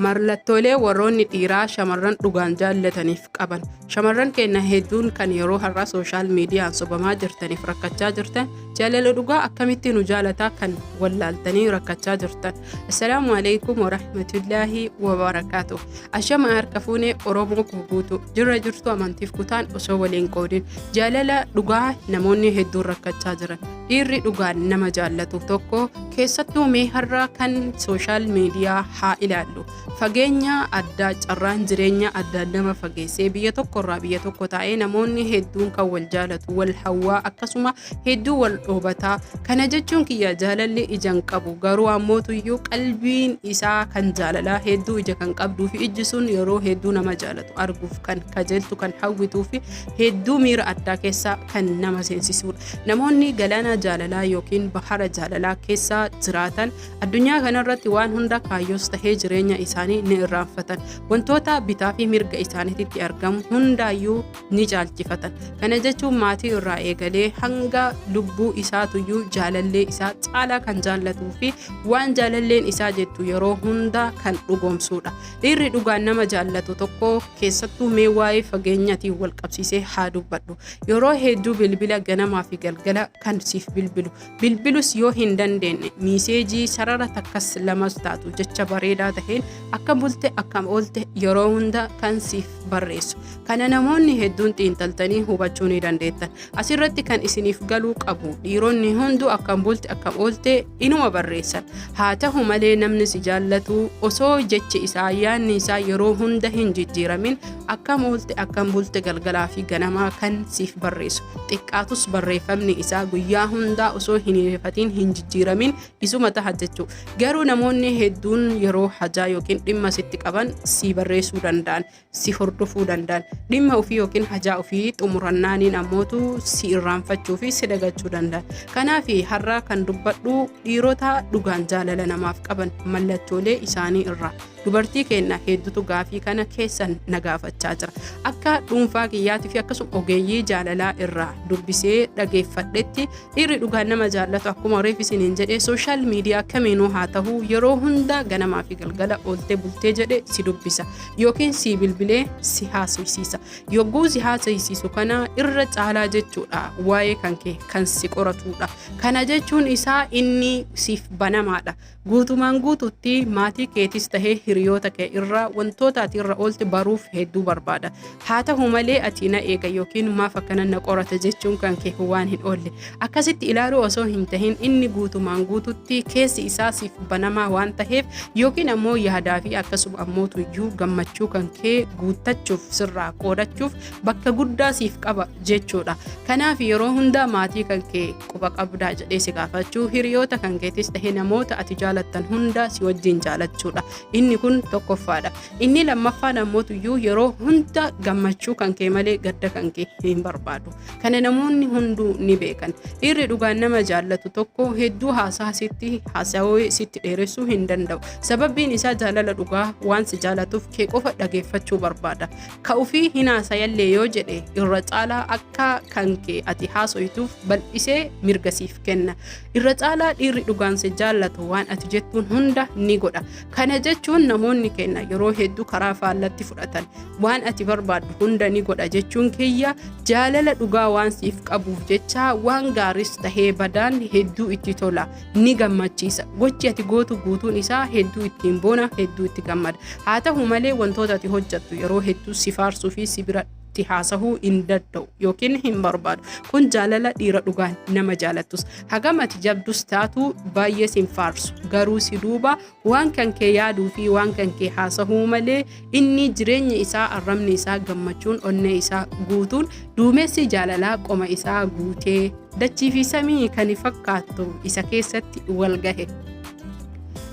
Mallattoolee warroonni dhiiraa shamarran dhugaan jaallataniif qaban. Shamarran keenya hedduun kan yeroo har'aa social miidiyaan sobamaa jirtaniif rakkachaa jirtan, jaalala dhugaa akkamitti nu jaalataa kan wallaaltanii rakkachaa jirtan. Assalaamu alaikum warahmatullaahi wabarakaatu. Ashama harka fuunee Oromoo koo guutuu jirra jirtu, amantiif kutaan osoo waliin qoodin, jaalala dhugaa namoonni hedduun rakkachaa jiran. Dhiirri dhugaan nama jaallatu tokko, keessattuu mee har'a kan social media haa ilaallu. Fageenya addaa, carraan jireenya addaan nama fageessee, biyya tokkorraa biyya tokko taa'ee namoonni hedduun kan wal jaalatu, wal hawwaa, akkasuma hedduu wal dhoobataa. Kana jechuun kiyya jaalalli ija hin qabu, garuu ammootuyyuu qalbiin isaa kan jaalalaa hedduu ija kan qabduu fi ijji sun yeroo hedduu nama jaalatu arguuf kan kajeeltu, kan hawwituu fi hedduu miira addaa keessa kan nama seensisudha. Namoonni galaana jaalalaa yookiin bahara jaalalaa keessa jiraatan addunyaa kanarratti waan hunda, kaayyoos tahee jireenya isaanii ni irraanfatan. Wantoota bitaa fi mirga isaaniitti argamu hundaayyuu ni caalchifatan. Kana jechuun maatii irraa eegalee hanga lubbuu isaatuyyuu jaalallee isaa caalaa kan jaallatuu fi waan jaalalleen isaa jettu yeroo hunda kan dhugoomsudha. Dhiirri dhugaan nama jaallatu tokko, keessattuu mee waa'ee fageenyatiin wal qabsiisee haa dubbadhu. Yeroo hedduu bilbila ganamaa fi galgala kan siif bilbilu. Bilbilus yoo hin dandeenye message sarara takkas lamas taatu jecha bareedaa taheen akka bulte, akkam oolte yeroo hunda kan siif barreessu. Kana namoonni hedduun xiinxaltanii hubachuu ni dandeettan. Asirratti kan isiniif galuu qabu, dhiironni hunduu akkam bulte, akkam oolte inuma barreessan. Haa ta'u malee, namni si jaallatu osoo jechi isaa, yaadni isaa yeroo hunda hin jijjiiramin akkam oolte, akkam bulte galgalaa fi ganamaa kan siif barreessu. Xiqqaatus barreeffamni isaa guyyaa hundaa osoo hin hifatiin, hin jijjiiramin isuma taha jechuudha. Garuu namoonni hedduun yeroo hajaa yookiin dhimma sitti qaban si barreessuu danda'an, si hordofuu danda'an. Dhimma ofii yookiin hajaa ofii xumurannaaniin ammootu si irraanfachuu fi si dagachuu danda'an. Kanaaf har'a kan dubbadhu dhiirota dhugaan jaalala namaaf qaban mallattoolee isaanii irraa. Dubartii keenya hedduutu gaafii kana keessan na gaafachaa jira. Akka dhuunfaa kiyyaatii fi akkasuma ogeeyyii jaalalaa irraa dubbisee dhageeffadhetti, dhiirri dhugaan nama jaallatu, akkuma reef isiniin jedhee, social media kamiinuu haa ta'u, yeroo hunda ganamaa fi galgala ooltee bultee jedhe si dubbisa yookiin si bilbilee si haasofsiisa. Yogguu si haasofsiisu kana irra caalaa jechuudha waa'ee kan kee kan si qoratudha. Kana jechuun isaa inni siif banamaadha. Guutumaan guututti maatii keetis tahee hiriyoota kee irraa wantoota ati irra oolte baruuf hedduu barbaada. Haa ta'u malee, ati na eega yookiin maaf akkana na qorata jechuun kan kee waan hin oolle. Akkasitti ilaaluu osoo hin tahin, inni guutumaan guututti keessi isaa siif banamaa waan taheef yookiin ammoo yaadaa fi akkasuma ammoo tuyyuu gammachuu kan kee guuttachuuf, sirraa qoodachuuf bakka guddaa siif qaba jechuudha. Kanaaf yeroo hunda maatii kan kee quba qabdaa jedhee si gaafachuu, hiriyoota kan keetis tahee namoota ati jaalattan hunda si wajjin jaalachuudha. Inni kun tokkoffaadha. Inni lammaffaan ammootuyyuu yeroo hunda gammachuu kan kee malee gadda kan kee hin barbaadu. Kana namoonni hunduu ni beekan. Dhiirri dhugaan nama jaallatu tokko hedduu haasaa sitti haasawee sitti dheeressuu hin danda'u. Sababbiin isaa jaalala dhugaa waan si jaalatuuf kee qofa dhageeffachuu barbaada. Ka ofii hin haasayallee yoo jedhe, irra caalaa akka kan kee ati haasoytuuf bal'isee mirga siif kenna. Irra caalaa dhiirri dhugaan si jaallatu waan ati jettuun hunda ni godha. Kana jechuun namoonni keenya yeroo hedduu karaa faallatti fudhatan. Waan ati barbaaddu hunda ni godha jechuun kiyya, jaalala dhugaa waan siif qabuuf jecha waan gaaris tahee badaan hedduu itti tola, ni gammachiisa. Gochi ati gootu guutuun isaa hedduu ittiin boona, hedduu itti gammada. Haa ta'u malee, wantoota ati hojjattu yeroo hedduu si faarsuu fi si biratti haasahuu hin danda'u yookiin hin barbaadu. Kun jaalala dhiira dhugaan nama jaalattus. Hagam ati jabdus taatu baay'ee sin faarsu. Garuu si duuba waan kan kee yaaduu fi waan kan kee haasahuu malee, inni jireenya isaa, arrabni isaa, gammachuun onnee isaa guutuun, duumessi jaalalaa qoma isaa guutee, dachii fi samii kan fakkaattu isa keessatti wal gahe.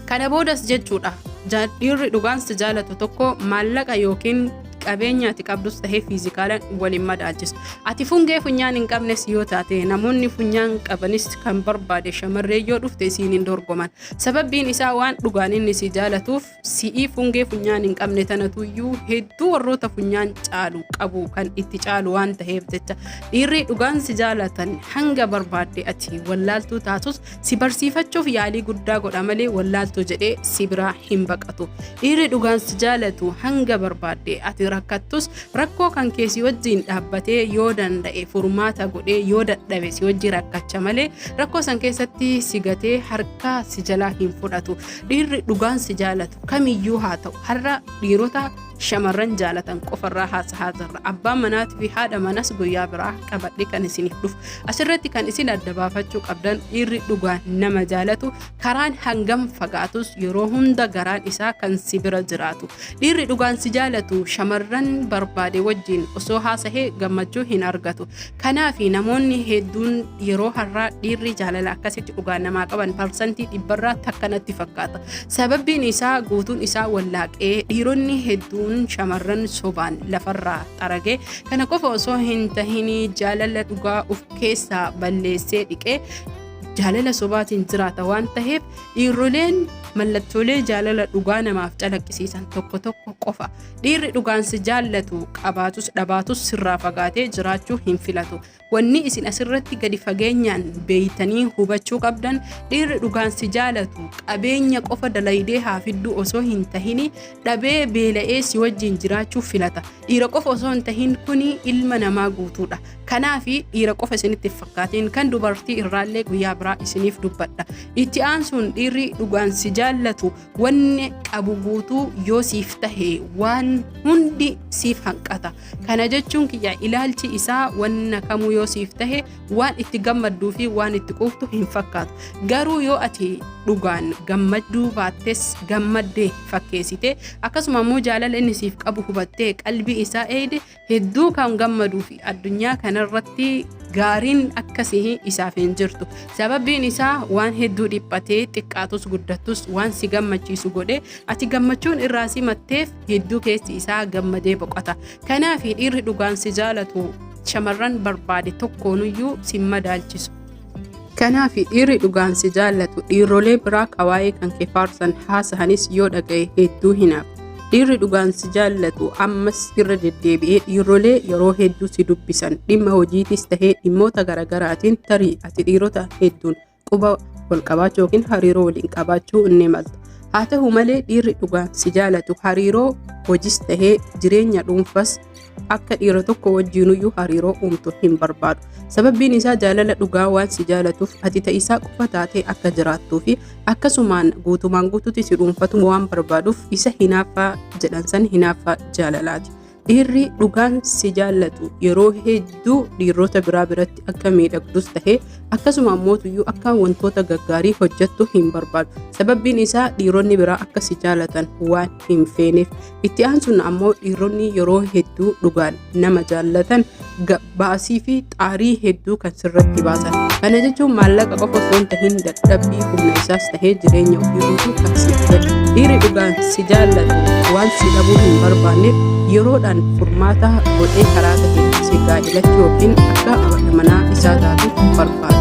Kana boodas jechuudha, dhiirri dhugaan si jaalatu tokko maallaqa yookiin Qabeenya ati qabdus tahee fiizikaalaan wal hin madaalchisu. Ati fungee funyaan hin qabnes yoo taate, namoonni funyaan qabanis kan barbaade shamarree yoo dhufte isiin hin dorgoman. Sababbiin isaa waan dhugaan inni si jaalatuuf si'ii fungee funyaan hin qabne tanatuyyuu hedduu warroota funyaan caalu qabu kan itti caalu waan taheef jecha. Dhiirri dhugaan si jaalatan hanga barbaadde ati wallaaltuu taatus si barsiifachuuf yaalii guddaa godha malee wallaaltuu jedhee si biraa hin baqatu. Dhiirri dhugaan si jaalatu hanga barbaadde ati rakkattus rakkoo kan kee si wajjiin dhaabbatee yoo danda'e furmaata godhee, yoo dadhabe si wajji rakkacha malee rakkoo san keessatti si gatee harka si jalaa hin fudhatu. Dhiirri dhugaan si jaalatu kamiyyuu haa ta'u, har'a dhiirota shamarran jaalatan qofarraa haasahaa jirra. Abbaan manaatii fi haadha manas guyyaa biraa qabadhe kan isiniif dhufu. Asirratti kan isin adda baafachuu qabdan, dhiirri dhugaan nama jaalatu karaan hangam fagaatus yeroo hunda garaan isaa kan si bira jiraatu. Dhiirri dhugaan si jaalatu shamarran barbaade wajjin osoo haasahee gammachuu hin argatu. Kanaaf namoonni hedduun yeroo har'aa dhiirri jaalala akkasitti dhugaan namaa qaban 1%rraa takka natti fakkaata. Sababbiin isaa guutuun isaa wallaaqee dhiironni hedduun shamarran sobaan lafarraa xaragee, kana qofa osoo hin tahin jaalala dhugaa of keessaa balleessee dhiqee jaalala sobaatiin jiraata waan taheef, dhiiroleen mallattoolee jaalala dhugaa namaaf calaqqisiisan tokko tokko qofa. Dhiirri dhugaan si jaallatu qabaatus dhabaatus sirraa fagaatee jiraachuu hin filatu. Wanni isin asirratti gadi fageenyaan beeytanii hubachuu qabdan, dhiirri dhugaan si jaalatu qabeenya qofa dalaydee haa fidduu osoo hin tahini dhabee beela'ee si wajjin jiraachuu filata. Dhiira qofa osoo hin tahin kuni ilma namaa guutuudha. Kanaafi dhiira qofa isinitti hin fakkaatiin, kan dubartii irraallee guyyaa biraa isiniif dubbadha. Itti aansuun dhiirri dhugaan si jaallatu wanni qabu guutuu yoo siif tahe waan hundi siif hanqata. Kana jechuun kiyya, ilaalchi isaa wanna kamuu yoo siif tahe waan itti gammadduu fi waan itti quuftu hin fakkaatu. Garuu yoo ati dhugaan gammadduu baattes gammaddee fakkeessite, akkasuma immoo jaalala inni siif qabu hubattee qalbii isaa eeyde, hedduu kan gammaduu fi addunyaa kanarratti gaariin akkasii isaaf hin jirtu. Sababbiin isaa waan hedduu dhiphatee, xiqqaatus guddattus waan si gammachiisu godhe ati gammachuun irraa simatteef hedduu keessi isaa gammadee boqota. Kanaaf dhiirri dhugaan si jaalatu shamarran barbaade tokkoonuyyuu si madaalchisu. Kanaaf dhiirri dhugaan si jaallatu dhiirolee biraa qawaayee kan kee faarsan haasahanis yoo dhaga'e hedduu hinaafa. Dhiirri dhugaan si jaallatu ammas irra deddeebi'ee dhiirolee yeroo hedduu si dubbisan dhimma hojiitis tahee dhimmoota garaagaraatiin tarii ati dhiirota hedduun quba wal qabaachuu yookiin hariiroo waliin qabaachuu ni malta. Haa ta'u malee dhiirri dhugaan si jaalatu hariiroo hojiis tahee jireenya dhuunfas akka dhiira tokko wajjinuyyuu hariiroo uumtu hin barbaadu. Sababbiin isaa jaalala dhugaa waan si jaalatuuf ati ta'isaa qofa taatee akka jiraattuu fi akkasumaan guutumaan guutuutti si dhuunfatu waan barbaaduuf, isa hinaaffaa jedhan san hinaaffaa jaalalaati. Dhiirri dhugaan si jaallatu yeroo hedduu dhiirota biraa biratti akka miidhagdus tahee akkasuma ammootuyyuu akka wantoota gaggaarii hojjettu hin barbaadu. Sababbiin isaa dhiironni biraa akka si jaalatan waan hin feeneef. Itti aansuun ammoo dhiironni yeroo hedduu dhugaan nama jaallatan baasii fi xaarii hedduu kan sirratti baasan. Kana jechuun maallaqa qofa osoo hin tahin dadhabbii humna isaas tahee jireenya ofii guutuu kan siif godhu. Dhiirri dhugaan si jaallatu waan si dhabuu hin barbaanneef yeroodhaan furmaata godhee karaa ta'e si gaa'elachuu yookiin akka haadha manaa isaa taatu barbaada.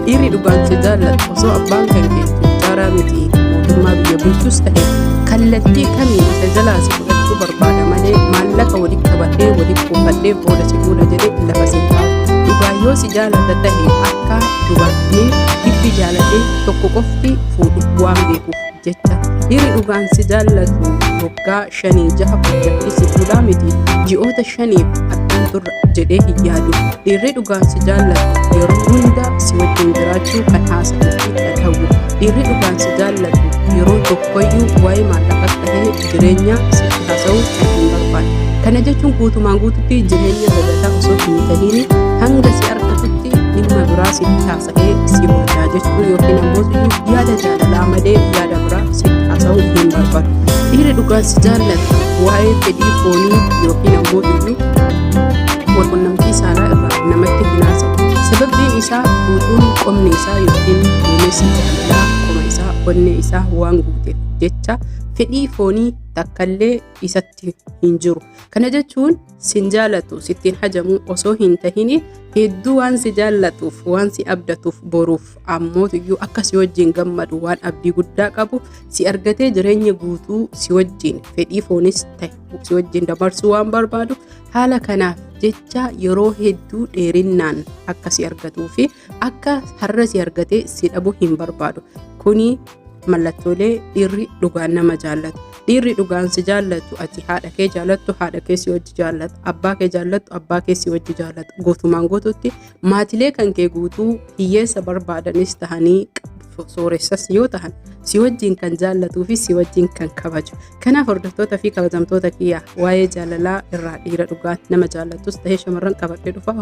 Dhiirri dhugaan si jaallatu osoo abbaan kan kee tujjaaraa miti mootummaa biyya bulchus ta'e kallattii kamiin isa jalaa si fudhachuu barbaada malee maallaqa walitti qabadhee walitti kuufadhee booda si fuudha jedhee lafa si kaa'u. Dhugaan yoo si jaalata ta'e akka dubartiin dhibbi jaalatee tokko qofti fuudhu waan beekuuf jecha. Dhiirri dhugaan si jaallatu waggaa 5 6 boodatti si fuudhaa miti ji'oota 5f addaan turra jedhee hin yaadu. Dhiirri dhugaan si jaallatu yeroo hunda si wajjin jiraachuu kan haasa'uu fi kan hawwu. Dhiirri dhugaan si jaallatu yeroo tokkoyyuu waa'ee maallaqas ta'ee jireenya sitti haasa'uu kan hin barbaanne. Kana jechuun guutumaan guututti jireenya dagataa osoo hin tahiin hanga si argatutti dhimma biraa sitti haasa'ee si burjaajechuu yookiin ammoo yaada jaalalaa malee yaada biraa sitti haasa'uu hin barbaadu. Dhiirri dhugaan si jaallatu waa'ee fedhii foonii yookiin ammoo iyyuu walqunnamtii saalaa irraa namatti hin haasa'u. Sababbiin isaa guutuun qomni isaa yookiin duumessi jaalalaa qoma isaa onnee isaa waan guuteef jecha. Fedhii foonii takkallee isatti hin jiru. Kana jechuun sin jaalatu, sittiin hajamu osoo hin tahini, hedduu waan si jaallatuuf, waan si abdatuuf, boruuf ammootiyyuu akka si wajjin gammadu waan abdii guddaa qabu, si argatee jireenya guutuu si wajjin fedhii foonis ta'e si wajjin dabarsuu waan barbaadu, haala kanaaf jecha yeroo hedduu dheerinnaan akka si argatuu fi akka har'a si argatee si dhabu hin barbaadu. Kuni mallattoolee dhiirri dhugaan nama jaallatu. Dhiirri dhugaan si jaallatu, ati haadha kee jaallattu, haadha kee si wajji jaallata. Abbaa kee jaallattu, abbaa kee si wajji jaallata. Guutumaan guututti maatilee kan kee guutuu, hiyyeessa barbaadanis tahanii sooressas yoo tahan, si wajjin kan jaallatuu fi si wajjin kan kabaju. Kanaaf hordoftoota fi kabajamtoota kiyya, waa'ee jaalalaa irraa dhiira dhugaan nama jaallatus tahee shamarran qabadhee dhufa.